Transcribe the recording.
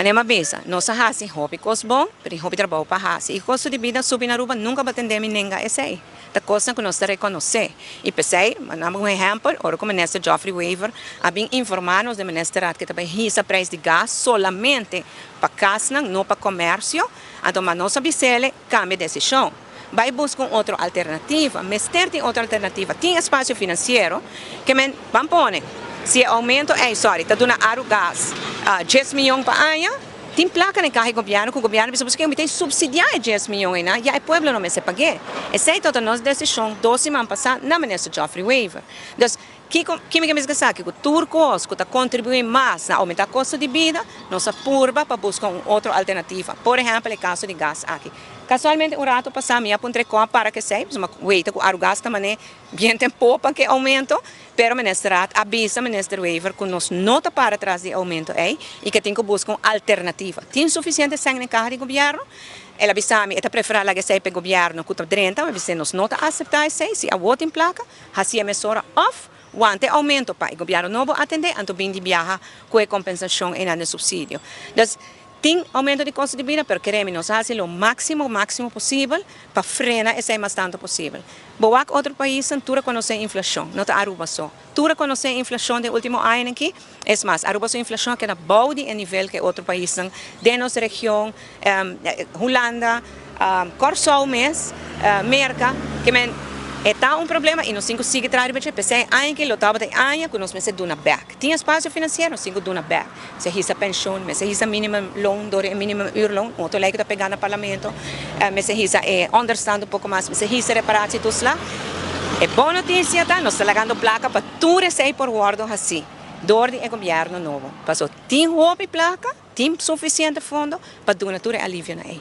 Manera mi a bisa, nos a haci hopi cos bon, pero tin hopi trabou pa haci. Y costo di bida subi na Aruba, nunca bo a tende mi nenga esey. Ta cosnan cu nos ta reconoce. Y p'esey, mi a duna un ehempel, ora cu Minister Geoffrey Wever a bin informa nos den Ministerraad cu ta bay hisa prijs di gas solamente pa casnan, no pa comercio, anto ma nos a bis'ele cambia decision. Bay busca un otro alternativa. Mester tin otro alternativa. Tin espacio financiero ke men ban pone. Si e aumento ey, sorry, ta duna Arugas 10 miyon pa aña, tin placa den caha di gobierno cu gobierno bisa busca mi ta subsidia e 10 miyon ey, ya e pueblo no mester paga. Esey ta nos decision 2 siman pasa na Minister Geoffrey Wever. Dus, kico mi kier sa cu tur cos cu ta contribui mas na aumenta costo di bida, nos a purba pa busca un otro alternativa. Por ehempel, e caso di gas aki. Casualmente, un rato pasa, mi a puntra con para cu esey, ma weta cu Arugas tambe bien tempo pa cu aumento, pero Minister a avisa Minister Wever cu nos no ta para atras di aumento ey y cu tin cu busca un alternativa. Tin suficiente cen den caha di gobierno? El a bisa mi, e ta prefera laga esey pa gobierno cu ta drenta, ma nos no ta acepta esey, si awor tin placa, haci mesora of wanta aumento pa e gobierno nobo atende, anto bin di biaha cu e compensacion y e subsidio. Dus, tin aumento di costo di bida, pero kere mi, nos ta haci lo maximo, maximo posibel pa frena esey mas tanto posibel. Bo wak otro pais, tur conoce inflacion, no ta Aruba so. Tur conoce inflacion di ultimo aña aki, es mas, Aruba su inflacion a keda bou di nivel cu otro pais den nos region, Hulanda, Corsou mes, Merca, kiermen ta un problema y nos tin cu sigui traha, p'esey aña cu lo tabata aña cu nos mester duna back. Tin espacio financiero, nos tin cu duna back. Mester hisa pensioen, mester hisa minimum loon, door e minimum uurloon, otro ley cu ta pega na parlamento, mester hisa e onderstand un poco mas, mester hisa reparatietoeslag. E bon noticia ta, nos ta lagando placa pa tur esey por wordo haci, door di e gobierno nobo. Paso tin hopi placa, tin suficiente fondo pa duna tur alivio na ei.